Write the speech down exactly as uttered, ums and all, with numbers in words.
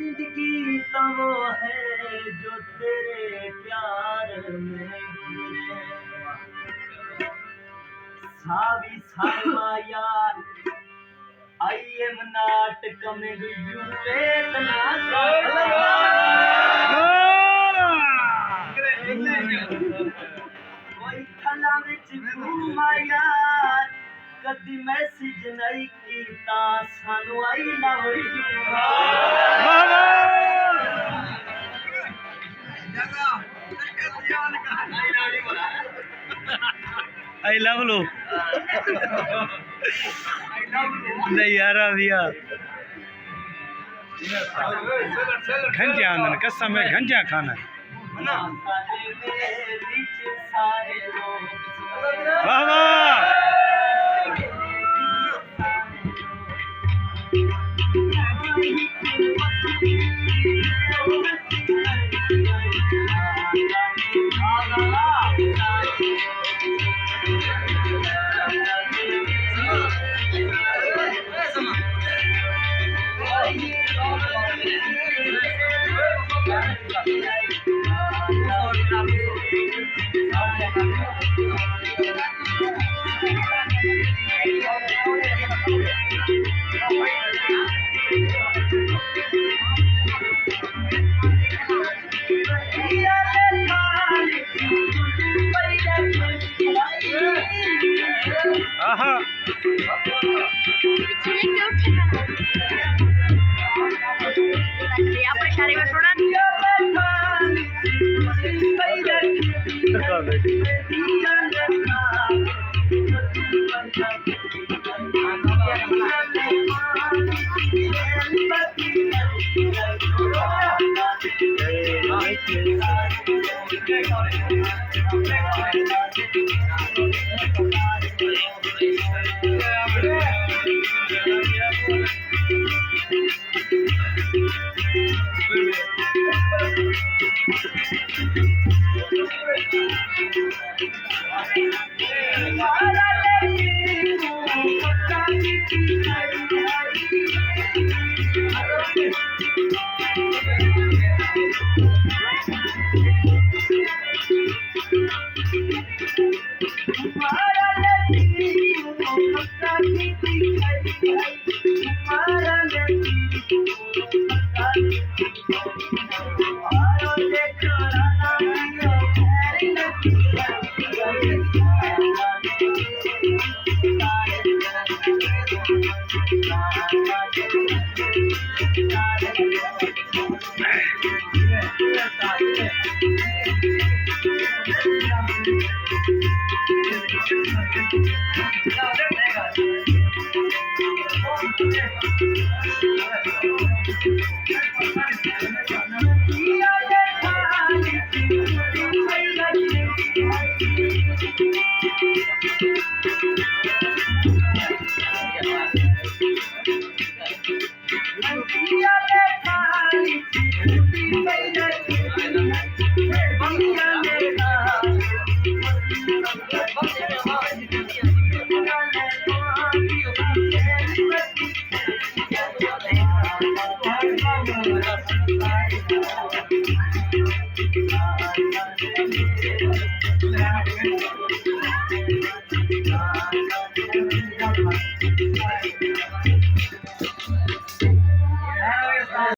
زندگی تو وہ ہے جو تیرے پیار میں گزرے۔ ساوی سرما یار، I am not coming, you wait, نہ کر۔ کوئی تھلا وچ گھوم آیا، کدی میسج نہیں کیتا سانو، I love you۔ واہ واہ۔ آئی لو لو۔ نہیں یار، اب یار۔ گھنجیاں آندن، قسم ہے، گھنجیاں کھانا۔ واہ واہ۔ آہا۔